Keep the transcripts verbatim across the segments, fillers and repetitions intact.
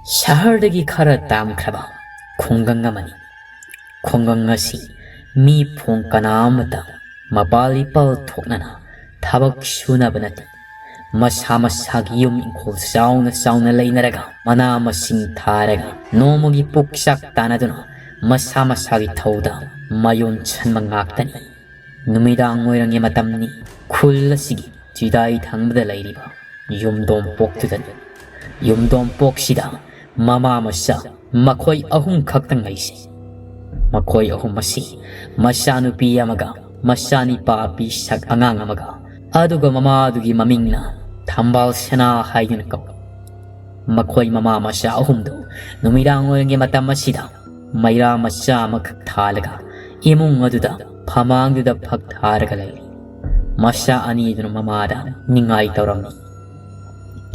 ꯁꯍꯔꯗꯒꯤ ꯈꯔ ꯇꯥꯝꯈ꯭ꯔꯕ ꯈꯨꯡꯒꯪ ꯑꯃꯅꯤ꯫ ꯈꯨꯡꯒꯪ ꯑꯁꯤ ꯃꯤ ꯐꯣꯡ ꯀꯅꯥ ꯑꯃꯇ ꯃꯄꯥꯜ ꯏꯄꯥꯜ ꯊꯣꯛꯅꯅ ꯊꯕꯛ ꯁꯨꯅꯕ ꯅꯠꯇꯦ꯫ ꯃꯁꯥ ꯃꯁꯥꯒꯤ ꯌꯨꯝ ꯏꯪꯈꯣꯜ ꯆꯥꯎꯅ ꯆꯥꯎꯅ ꯂꯩꯅꯔꯒ, ꯃꯅꯥ ꯃꯁꯤꯡ ꯊꯥꯔꯒ, ꯅꯣꯡꯃꯒꯤ ꯄꯨꯛ ꯆꯥꯛ ꯇꯥꯟꯅꯗꯨꯅ ꯃꯁꯥ ꯃꯁꯥꯒꯤ ꯊꯧꯗ ꯃꯌꯣꯟꯁꯟꯕ ꯉꯥꯛꯇꯅꯤ꯫ ꯅꯨꯃꯤꯗꯥꯡ ꯑꯣꯏꯔꯝꯒꯤ ꯃꯇꯝꯅꯤ꯫ ꯈꯨꯜ ꯑꯁꯤꯒꯤ ꯆꯤꯗꯥꯏ ꯊꯪꯕꯗ ꯂꯩꯔꯤꯕ ꯌꯨꯝꯗꯣꯝꯄꯣꯛꯇꯨꯗꯅꯤ꯫ ꯌꯨꯝꯗꯣꯝꯄꯣꯛꯁꯤꯗ ꯃꯃꯥ ꯃꯆꯥ ꯃꯈꯣꯏ ꯑꯍꯨꯝ ꯈꯛꯇꯪ ꯂꯩꯁꯤ꯫ ꯃꯈꯣꯏ ꯑꯍꯨꯝ ꯑꯁꯤ ꯃꯆꯥꯅꯨꯄꯤ ꯑꯃꯒ ꯃꯆꯥꯅꯤꯄꯥ ꯄꯤꯁꯛ ꯑꯉꯥꯡ ꯑꯃꯒ, ꯑꯗꯨꯒ ꯃꯃꯥꯗꯨꯒꯤ ꯃꯃꯤꯡꯅ ꯊꯝꯕꯥꯜ ꯁꯅꯥ ꯍꯥꯏꯗꯨꯅ ꯀꯧꯏ꯫ ꯃꯈꯣꯏ ꯃꯃꯥ ꯃꯆꯥ ꯑꯍꯨꯝꯗꯨ ꯅꯨꯃꯤꯗꯥꯡ ꯋꯥꯏꯔꯝꯒꯤ ꯃꯇꯝ ꯑꯁꯤꯗ ꯃꯩꯔꯥ ꯃꯆꯥ ꯑꯃꯈꯛ ꯊꯥꯜꯂꯒ ꯏꯃꯨꯡ ꯑꯗꯨꯗ ꯐꯃꯥꯡꯗꯨꯗ ꯐꯛ ꯊꯥꯔꯒ ꯂꯩꯔꯤ꯫ ꯃꯆꯥ ꯑꯅꯤꯗꯨꯅ ꯃꯃꯥꯗ ꯅꯤꯡꯉꯥꯏ ꯇꯧꯔꯝꯃꯤ꯫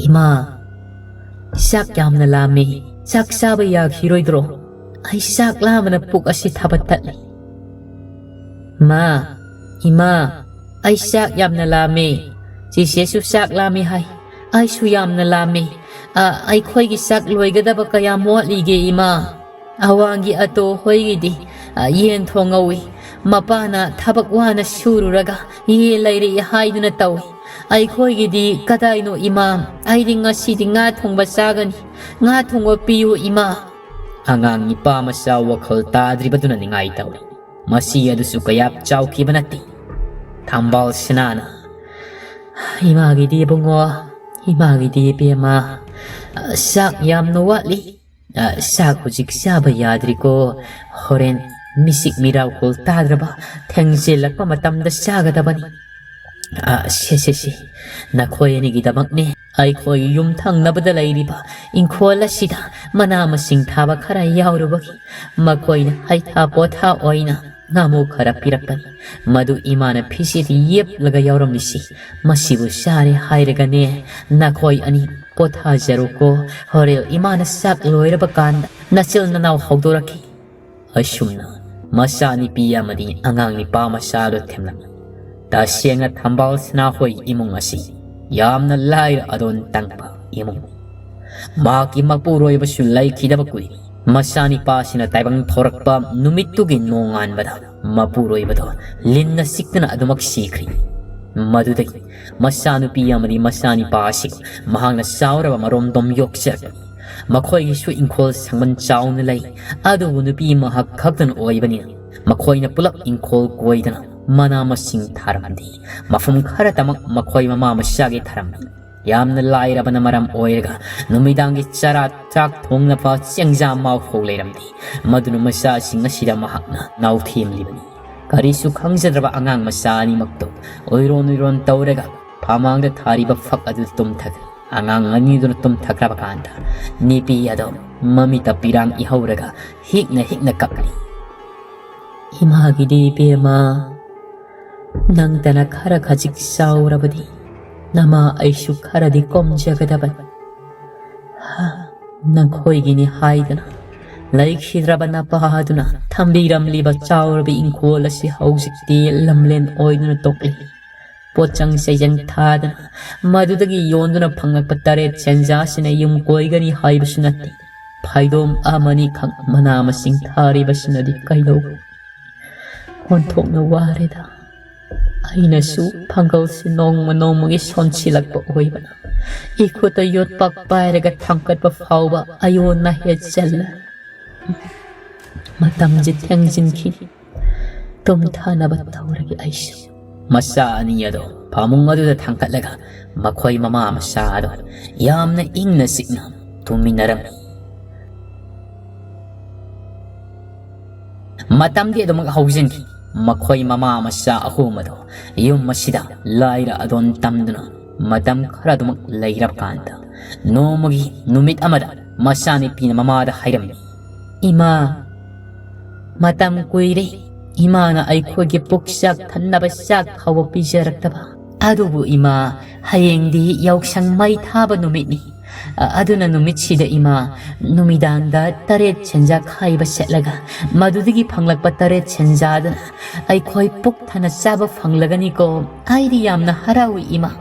"ꯏꯃꯥ, ꯆꯥꯛ ꯌꯥꯝꯅ ꯂꯥꯝꯃꯤ, ꯆꯥꯛ ꯆꯥꯕ ꯌꯥꯈꯤꯔꯣꯏꯗ꯭ꯔꯣ? ꯑꯩ ꯆꯥꯛ ꯂꯥꯝꯕꯅ ꯄꯨꯛ ꯑꯁꯤ ꯊꯥꯕꯠ ꯇꯠꯂꯤ꯫" "ꯃꯥ, ꯏꯃꯥ, ꯑꯩ ꯆꯥꯛ ꯌꯥꯝꯅ ꯂꯥꯝꯃꯤ꯫ ꯆꯤꯆꯦꯁꯨ ꯆꯥꯛ ꯂꯥꯝꯃꯤ ꯍꯥꯏ꯫ ꯑꯩꯁꯨ ꯌꯥꯝꯅ ꯂꯥꯝꯃꯤ꯫ ꯑ, ꯑꯩꯈꯣꯏꯒꯤ ꯆꯥꯛ ꯂꯣꯏꯒꯗꯕ ꯀꯌꯥꯝ ꯋꯥꯠꯂꯤꯒꯦ, ꯏꯃꯥ?" "ꯑꯋꯥꯡꯒꯤ ꯑꯇꯣ ꯍꯣꯏꯒꯤꯗꯤ, ꯑ, ꯌꯦꯟ ꯊꯣꯡꯍꯧꯏ꯫ ꯃꯄꯥꯅ ꯊꯕꯛ ꯋꯥꯅ ꯁꯨꯔꯨꯔꯒ ꯌꯦꯟ ꯂꯩꯔꯛꯏ ꯍꯥꯏꯗꯨꯅ ꯇꯧꯏ꯫ ꯑꯩꯈꯣꯏꯒꯤꯗꯤ ꯀꯗꯥꯏꯅꯣ, ꯏꯃꯥ? ꯑꯩꯗꯤ ꯉꯁꯤꯗꯤ ꯉꯥ ꯊꯣꯡꯕ ꯆꯥꯒꯅꯤ꯫ ꯉꯥ ꯊꯣꯡꯕ ꯄꯤꯌꯨ, ꯏꯃꯥ꯫" ꯑꯉꯥꯡ ꯅꯤꯄꯥ ꯃꯆꯥ ꯋꯥꯈꯜ ꯇꯥꯗ꯭ꯔꯤꯕꯗꯨꯅ ꯅꯤꯡꯉꯥꯏ ꯇꯧꯔꯤ꯫ ꯃꯁꯤ ꯑꯗꯨꯁꯨ ꯀꯌꯥ ꯆꯥꯎꯈꯤꯕ ꯅꯠꯇꯦ꯫ ꯊꯝꯕꯥꯜ ꯁꯅꯥꯅ, "ꯏꯃꯥꯒꯤꯗꯤ ꯏꯕꯨꯡꯉꯣ, ꯏꯃꯥꯒꯤꯗꯤ ꯏꯕꯦꯝꯃ, ꯆꯥꯛ ꯌꯥꯝꯅ ꯋꯥꯠꯂꯤ꯫ ꯑ, ꯆꯥꯛ ꯍꯧꯖꯤꯛ ꯆꯥꯕ ꯌꯥꯗ꯭ꯔꯤꯀꯣ꯫ ꯍꯣꯔꯦꯟ ꯃꯤꯁꯤꯛ ꯃꯤꯔꯥꯎꯈꯣꯜ ꯇꯥꯗ꯭ꯔꯕ ꯊꯦꯡꯖꯤꯜꯂꯛꯄ ꯃꯇꯝꯗ ꯆꯥꯒꯗꯕꯅꯤ꯫ ꯑ, ꯁꯦ, ꯁꯦ, ꯁꯦ, ꯅꯈꯣꯏ ꯑꯅꯤꯒꯤꯗꯃꯛꯅꯦ꯫ ꯑꯩꯈꯣꯏ ꯌꯨꯝ ꯊꯪꯅꯕꯗ ꯂꯩꯔꯤꯕ ꯏꯪꯈꯣꯜ ꯑꯁꯤꯗ ꯃꯅꯥ ꯃꯁꯤꯡ ꯊꯥꯕ ꯈꯔ ꯌꯥꯎꯔꯨꯕꯒꯤ ꯃꯈꯣꯏꯅ ꯍꯩꯊꯥ ꯄꯣꯊꯥ ꯑꯣꯏꯅ ꯉꯥꯃꯨ ꯈꯔ ꯄꯤꯔꯛꯄꯅꯤ꯫ ꯃꯗꯨ ꯏꯃꯥꯅ ꯐꯤꯁꯦꯠ ꯌꯦꯞꯂꯒ ꯌꯥꯎꯔꯝꯂꯤꯁꯤ꯫ ꯃꯁꯤꯕꯨ ꯆꯥꯔꯦ ꯍꯥꯏꯔꯒꯅꯦ, ꯅꯈꯣꯏ ꯑꯅꯤ ꯄꯣꯊꯥꯖꯔꯣꯀꯣ꯫ ꯍꯣꯔꯦꯟ ꯏꯃꯥꯅ ꯆꯥꯛ ꯂꯣꯏꯔꯕ ꯀꯥꯟꯗ ꯅꯆꯤꯜ ꯅꯅꯥꯎ ꯍꯧꯗꯣꯔꯛꯈꯤ꯫" ꯑꯁꯨꯝꯅ ꯃꯆꯥꯅꯨꯄꯤ ꯑꯃꯗꯤ ꯑꯉꯥꯡ ꯅꯤꯄꯥ ꯃꯆꯥꯗꯨ ꯊꯦꯝꯂꯝꯃꯤ꯫ ꯇꯁꯦꯡꯅ ꯊꯝꯕꯥꯜ ꯁꯅꯥꯍꯣꯏ ꯏꯃꯨꯡ ꯑꯁꯤ ꯌꯥꯝꯅ ꯂꯥꯏꯔ ꯑꯗꯣꯟ ꯇꯪꯕ ꯏꯃꯨꯡꯅꯤ꯫ ꯃꯍꯥꯛꯀꯤ ꯃꯄꯨꯔꯣꯏꯕꯁꯨ ꯂꯩꯈꯤꯗꯕ ꯀꯨꯏꯔꯦ꯫ ꯃꯆꯥꯅꯤꯄꯥꯁꯤꯅ ꯇꯥꯏꯕꯪ ꯊꯣꯔꯛꯄ ꯅꯨꯃꯤꯠꯇꯨꯒꯤ ꯅꯣꯡꯉꯥꯟꯕꯗ ꯃꯄꯨꯔꯣꯏꯕꯗꯣ ꯂꯤꯟꯅ ꯆꯤꯛꯇꯨꯅ ꯑꯗꯨꯃꯛ ꯁꯤꯈ꯭ꯔꯦ꯫ ꯃꯗꯨꯗꯒꯤ ꯃꯆꯥꯅꯨꯄꯤ ꯑꯃꯗꯤ ꯃꯆꯥꯅꯤꯄꯥ ꯑꯁꯤ ꯃꯍꯥꯛꯅ ꯆꯥꯎꯔꯕ ꯃꯔꯣꯝꯗꯣꯝ ꯌꯣꯛꯆꯔꯛꯄꯅꯤ꯫ ꯃꯈꯣꯏꯒꯤꯁꯨ ꯏꯪꯈꯣꯜ ꯁꯪꯕꯟ ꯆꯥꯎꯅ ꯂꯩ꯫ ꯑꯗꯨꯕꯨ ꯅꯨꯄꯤ ꯑꯃꯈꯛ ꯈꯛꯇꯅ ꯑꯣꯏꯕꯅꯤꯅ ꯃꯈꯣꯏꯅ ꯄꯨꯂꯞ ꯏꯪꯈꯣꯜ ꯀꯣꯏꯗꯅ ꯃꯅꯥ ꯃꯁꯤꯡ ꯊꯥꯔꯝꯗꯦ꯫ ꯃꯐꯝ ꯈꯔꯇꯃꯛ ꯃꯈꯣꯏ ꯃꯃꯥ ꯃꯆꯥꯒꯤ ꯊꯥꯔꯝꯃꯤ꯫ ꯌꯥꯝꯅ ꯂꯥꯏꯔꯕꯅ ꯃꯔꯝ ꯑꯣꯏꯔꯒ ꯅꯨꯃꯤꯗꯥꯡꯒꯤ ꯆꯔꯥ ꯆꯥꯛ ꯊꯣꯡꯅꯕ ꯆꯦꯡꯖꯥ ꯃꯥꯎꯐꯧ ꯂꯩꯔꯝꯗꯦ꯫ ꯃꯗꯨꯅ ꯃꯆꯥꯁꯤꯡ ꯑꯁꯤꯗ ꯃꯍꯥꯛꯅ ꯅꯥꯎꯊꯦꯝꯂꯤꯕꯅꯤ꯫ ꯀꯔꯤꯁꯨ ꯈꯪꯖꯗ꯭ꯔꯕ ꯑꯉꯥꯡ ꯃꯆꯥ ꯑꯅꯤꯃꯛꯇꯣ ꯑꯣꯏꯔꯣꯟ ꯑꯣꯏꯔꯣꯟ ꯇꯧꯔꯒ ꯐꯥꯃꯥꯡꯗ ꯊꯥꯔꯤꯕ ꯐꯛ ꯑꯗꯨ ꯇꯨꯝꯊꯈ꯭ꯔꯦ꯫ ꯑꯉꯥꯡ ꯑꯅꯤꯗꯨꯅ ꯇꯨꯝꯊꯈ꯭ꯔꯕ ꯀꯥꯟꯗ ꯅꯨꯄꯤ ꯑꯗꯣ ꯃꯃꯤꯠꯇ ꯄꯤꯔꯥꯡ ꯏꯍꯧꯔꯒ ꯍꯤꯛꯅ ꯍꯤꯛꯅ ꯀꯞꯂꯤ꯫ "ꯏꯃꯥꯒꯤꯗꯤ ꯏꯕꯦꯝꯃ, ꯅꯪꯇꯅ ꯈꯔ ꯈꯖꯤꯛ ꯆꯥꯎꯔꯕꯗꯤ ꯅꯃꯥ ꯑꯩꯁꯨ ꯈꯔꯗꯤ ꯀꯣꯝꯖꯒꯗꯕꯅꯤ꯫ ꯍꯥ, ꯅꯈꯣꯏꯒꯤꯅꯤ ꯍꯥꯏꯗꯅ ꯂꯩꯈꯤꯗ꯭ꯔꯕ ꯅꯄꯥ ꯑꯗꯨꯅ ꯊꯝꯕꯤꯔꯝꯂꯤꯕ ꯆꯥꯎꯔꯕ ꯏꯪꯈꯣꯜ ꯑꯁꯤ ꯍꯧꯖꯤꯛꯇꯤ ꯂꯝꯂꯦꯟ ꯑꯣꯏꯗꯨꯅ ꯇꯣꯛꯂꯤ꯫ ꯄꯣꯠꯆꯪ ꯆꯩꯖꯪ ꯊꯥꯗꯅ ꯃꯗꯨꯗꯒꯤ ꯌꯣꯟꯗꯨꯅ ꯐꯪꯂꯛꯄ ꯇꯔꯦꯠ ꯁꯦꯟꯖꯥꯁꯤꯅ ꯌꯨꯝ ꯀꯣꯏꯒꯅꯤ ꯍꯥꯏꯕꯁꯨ ꯅꯠꯇꯦ꯫ ꯐꯩꯗꯣꯝ ꯑꯃꯅꯤꯈꯛ ꯃꯅꯥ ꯃꯁꯤꯡ ꯊꯥꯔꯤꯕꯁꯤꯅꯗꯤ ꯀꯩꯗꯧꯕ? ꯑꯣꯟꯊꯣꯛꯅ ꯋꯥꯔꯦꯗ꯫ ꯑꯩꯅꯁꯨ ꯄꯥꯡꯒꯜꯁꯤ ꯅꯣꯡꯃ ꯅꯣꯡꯃꯒꯤ ꯁꯣꯟꯁꯤꯜꯂꯛꯄ ꯑꯣꯏꯕꯅ ꯏꯈꯨꯠꯇ ꯌꯣꯠꯄꯥꯛ ꯄꯥꯏꯔꯒ ꯊꯥꯡꯀꯠꯄ ꯐꯥꯎꯕ ꯑꯌꯣꯟꯅ ꯍꯦ ꯆꯜꯂꯦ꯫ ꯃꯇꯝꯁꯦ ꯊꯦꯡꯖꯤꯟꯈꯤ꯫ ꯇꯨꯝꯊꯅꯕ ꯇꯧꯔꯒꯦ ꯑꯩꯁꯨ꯫" ꯃꯆꯥ ꯑꯅꯤ ꯑꯗꯣ ꯐꯃꯨꯡ ꯑꯗꯨꯗ ꯊꯥꯡꯀꯠꯂꯒ ꯃꯈꯣꯏ ꯃꯃꯥ ꯃꯆꯥ ꯑꯗꯣ ꯌꯥꯝꯅ ꯏꯪꯅ ꯆꯤꯛꯅ ꯇꯨꯝꯃꯤꯟꯅꯔꯝꯃꯤ꯫ ꯃꯇꯝꯗꯤ ꯑꯗꯨꯃꯛ ꯍꯧꯖꯤꯟꯈꯤ꯫ ꯃꯈꯣꯏ ꯃꯃꯥ ꯃꯆꯥ ꯑꯍꯨꯝ ꯑꯗꯣ ꯌꯨꯝ ꯑꯁꯤꯗ ꯂꯥꯏꯔ ꯑꯗꯣꯟ ꯇꯝꯗꯨꯅ ꯃꯇꯝ ꯈꯔ ꯑꯗꯨꯃꯛ ꯂꯩꯔꯕ ꯀꯥꯟꯗ ꯅꯣꯡꯃꯒꯤ ꯅꯨꯃꯤꯠ ꯑꯃꯗ ꯃꯆꯥꯅꯨꯄꯤꯅ ꯃꯃꯥꯗ ꯍꯥꯏꯔꯝꯃꯤ, "ꯏꯃꯥ, ꯃꯇꯝ ꯀꯨꯏꯔꯦ ꯏꯃꯥꯅ ꯑꯩꯈꯣꯏꯒꯤ ꯄꯨꯛ ꯆꯥꯛ ꯊꯟꯅꯕ ꯆꯥꯛ ꯐꯥꯎꯕ ꯄꯤꯖꯔꯛꯇꯕ꯫ ꯑꯗꯨꯕꯨ ꯏꯃꯥ, ꯍꯌꯦꯡꯗꯤ ꯌꯥꯎꯁꯪ ꯃꯩ ꯊꯥꯕ ꯅꯨꯃꯤꯠꯅꯤ꯫ ꯑ-, ꯑꯗꯨꯅ ꯅꯨꯃꯤꯠꯁꯤꯗ ꯏꯃꯥ, ꯅꯨꯃꯤꯗꯥꯡꯗ ꯇꯔꯦꯠ ꯁꯦꯟꯖꯥ ꯈꯥꯏꯕ ꯆꯠꯂꯒ ꯃꯗꯨꯗꯒꯤ ꯐꯪꯂꯛꯄ ꯇꯔꯦꯠ ꯁꯦꯟꯖꯥꯗꯨꯅ ꯑꯩꯈꯣꯏ ꯄꯨꯛ ꯊꯟꯅ ꯆꯥꯕ ꯐꯪꯂꯒꯅꯤꯀꯣ꯫ ꯑꯩꯗꯤ ꯌꯥꯝꯅ ꯍꯔꯥꯎꯏ ꯏꯃꯥ꯫"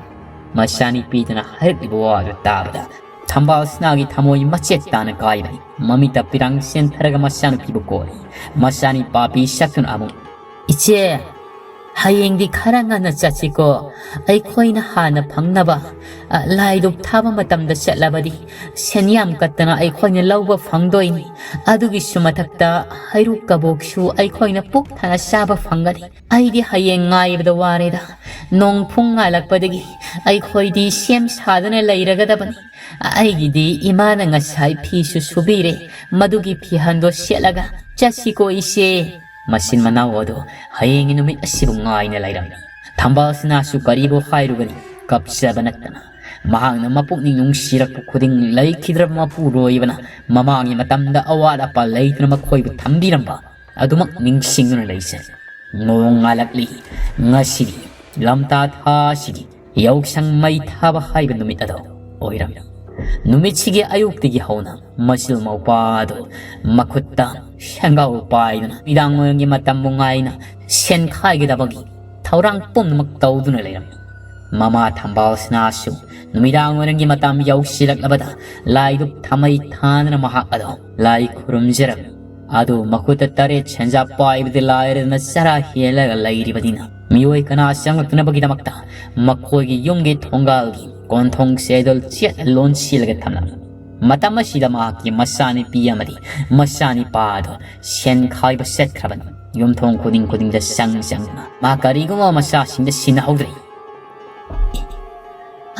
ꯃꯆꯥꯅꯨꯄꯤꯗꯨꯅ ꯍꯥꯏꯔꯛꯂꯤꯕ ꯋꯥꯗꯨ ꯇꯥꯕꯗ ꯊꯝꯕꯥꯜ ꯁꯅꯥꯒꯤ ꯊꯃꯣꯏ ꯃꯆꯦꯠ ꯇꯥꯅ ꯀꯥꯏꯕꯅꯤ꯫ ꯃꯃꯤꯠꯇ ꯄꯤꯔꯥꯡ ꯆꯦꯟꯊꯔꯒ ꯃꯆꯥꯅꯨꯄꯤꯕꯨ ꯀꯣꯜꯂꯤ꯫ ꯃꯆꯥꯅꯤ ꯄꯥꯄꯤ ꯁꯛꯇꯨꯅ ꯑꯃꯨꯛ, "ꯏꯆꯦ, ꯍꯌꯦꯡꯗꯤ ꯈꯔ ꯉꯟꯅ ꯆꯠꯁꯤꯀꯣ꯫ ꯑꯩꯈꯣꯏꯅ ꯍꯥꯟꯅ ꯐꯪꯅꯕ, ꯑ, ꯂꯥꯏꯗꯨꯛ ꯊꯥꯕ ꯃꯇꯝꯗ ꯆꯠꯂꯕꯗꯤ ꯁꯦꯟ ꯌꯥꯝ ꯀꯠꯇꯅ ꯑꯩꯈꯣꯏꯅ ꯂꯧꯕ ꯐꯪꯗꯣꯏꯅꯤ꯫ ꯑꯗꯨꯒꯤꯁꯨ ꯃꯊꯛꯇ ꯍꯩꯔꯨꯛ ꯀꯕꯣꯛꯁꯨ ꯑꯩꯈꯣꯏꯅ ꯄꯨꯛ ꯊꯟꯅ ꯆꯥꯕ ꯐꯪꯒꯅꯤ꯫ ꯑꯩꯗꯤ ꯍꯌꯦꯡ ꯉꯥꯏꯕꯗ ꯋꯥꯔꯦꯗ꯫ ꯅꯣꯡ ꯐꯨꯡ ꯉꯥꯜꯂꯛꯄꯗꯒꯤ ꯑꯩꯈꯣꯏꯗꯤ ꯁꯦꯝ ꯁꯥꯗꯨꯅ ꯂꯩꯔꯒꯗꯕꯅꯤ꯫ ꯑꯩꯒꯤꯗꯤ ꯏꯃꯥꯅ ꯉꯁꯥꯏ ꯐꯤꯁꯨ ꯁꯨꯕꯤꯔꯦ꯫ ꯃꯗꯨꯒꯤ ꯐꯤꯍꯟꯗꯣ ꯁꯦꯠꯂꯒ ꯆꯠꯁꯤꯀꯣ ꯏꯆꯦ꯫" ꯃꯆꯤꯟ ꯃꯅꯥꯎ ꯑꯗꯨ ꯍꯌꯦꯡꯒꯤ ꯅꯨꯃꯤꯠ ꯑꯁꯤꯕꯨ ꯉꯥꯏꯅ ꯂꯩꯔꯝꯃꯤ꯫ ꯊꯝꯕꯥꯜ ꯁꯅꯥꯁꯨ ꯀꯔꯤꯕꯨ ꯍꯥꯏꯔꯨꯒꯅꯤ, ꯀꯞꯆꯕ ꯅꯠꯇꯅ꯫ ꯃꯍꯥꯛꯅ ꯃꯄꯨꯛꯅꯤꯡ ꯅꯨꯡꯁꯤꯔꯛꯄ ꯈꯨꯗꯤꯡ ꯂꯩꯈꯤꯗ꯭ꯔꯕ ꯃꯄꯨꯔꯣꯏꯕꯅ ꯃꯃꯥꯡꯒꯤ ꯃꯇꯝꯗ ꯑꯋꯥꯠ ꯑꯄꯥ ꯂꯩꯇꯅ ꯃꯈꯣꯏꯕꯨ ꯊꯝꯕꯤꯔꯝꯕ ꯑꯗꯨꯃꯛ ꯅꯤꯡꯁꯤꯡꯗꯨꯅ ꯂꯩꯖꯩ꯫ ꯅꯣꯡ ꯉꯥꯜꯂꯛꯂꯤ꯫ ꯉꯁꯤꯗꯤ ꯂꯝꯇꯥ ꯊꯥꯁꯤꯒꯤ ꯌꯥꯎꯁꯪ ꯃꯩ ꯊꯥꯕ ꯍꯥꯏꯕ ꯅꯨꯃꯤꯠ ꯑꯗꯣ ꯑꯣꯏꯔꯝꯃꯤ꯫ ꯅꯨꯃꯤꯠꯁꯤꯒꯤ ꯑꯌꯨꯛꯇꯒꯤ ꯍꯧꯅ ꯃꯆꯤꯜ ꯃꯧꯄꯥ ꯑꯗꯨ ꯃꯈꯨꯠꯇ ꯁꯦꯡꯒꯥꯎ ꯄꯥꯏꯗꯨꯅ ꯅꯨꯃꯤꯗꯥꯡ ꯋꯥꯏꯔꯝꯒꯤ ꯃꯇꯝꯕꯨ ꯉꯥꯏꯅ ꯁꯦꯟ ꯈꯥꯏꯒꯗꯕꯒꯤ ꯊꯧꯔꯥꯡ ꯄꯨꯝꯅꯃꯛ ꯇꯧꯗꯨꯅ ꯂꯩꯔꯝꯃꯤ꯫ ꯃꯃꯥ ꯊꯝꯕꯥꯜ ꯁꯅꯥꯁꯨ ꯅꯨꯃꯤꯗꯥꯡ ꯋꯥꯏꯔꯝꯒꯤ ꯃꯇꯝ ꯌꯧꯁꯤꯜꯂꯛꯂꯕꯗ ꯂꯥꯏꯗꯨꯛ ꯊꯥꯃꯩ ꯊꯥꯟꯗꯨꯅ ꯃꯍꯥꯛ ꯑꯗꯣ ꯂꯥꯏ ꯈꯨꯔꯨꯝꯖꯔꯝꯃꯤ꯫ ꯑꯗꯨ ꯃꯈꯨꯠꯇ ꯇꯔꯦꯠ ꯁꯦꯟꯖꯥ ꯄꯥꯏꯕꯗꯤ ꯂꯥꯏꯔꯗꯅ ꯆꯔꯥ ꯍꯦꯜꯂꯒ ꯂꯩꯔꯤꯕꯅꯤꯅ ꯃꯤꯑꯣꯏ ꯀꯅꯥ ꯆꯪꯂꯛꯇꯅꯕꯒꯤꯗꯃꯛꯇ ꯃꯈꯣꯏꯒꯤ ꯌꯨꯝꯒꯤ ꯊꯣꯡꯒꯥꯜꯒꯤ ꯀꯣꯟꯊꯣꯡ ꯆꯦꯗꯣꯜ ꯆꯦꯠꯅ ꯂꯣꯟꯁꯤꯜꯂꯒ ꯊꯝꯂꯝꯃꯤ꯫ ꯃꯇꯝ ꯑꯁꯤꯗ ꯃꯍꯥꯛꯀꯤ ꯃꯆꯥꯅꯨꯄꯤ ꯑꯃꯗꯤ ꯃꯆꯥꯅꯤꯄꯥ ꯑꯗꯨ ꯁꯦꯟ ꯈꯥꯏꯕ ꯆꯠꯈ꯭ꯔꯕꯅꯤ꯫ ꯌꯨꯝꯊꯣꯡ ꯈꯨꯗꯤꯡ ꯈꯨꯗꯤꯡꯗ ꯆꯪ ꯆꯪꯗꯨꯅ ꯃꯥ ꯀꯔꯤꯒꯨꯝꯕ ꯃꯆꯥꯁꯤꯡꯗ ꯁꯤꯟꯅꯍꯧꯗ꯭ꯔꯦ꯫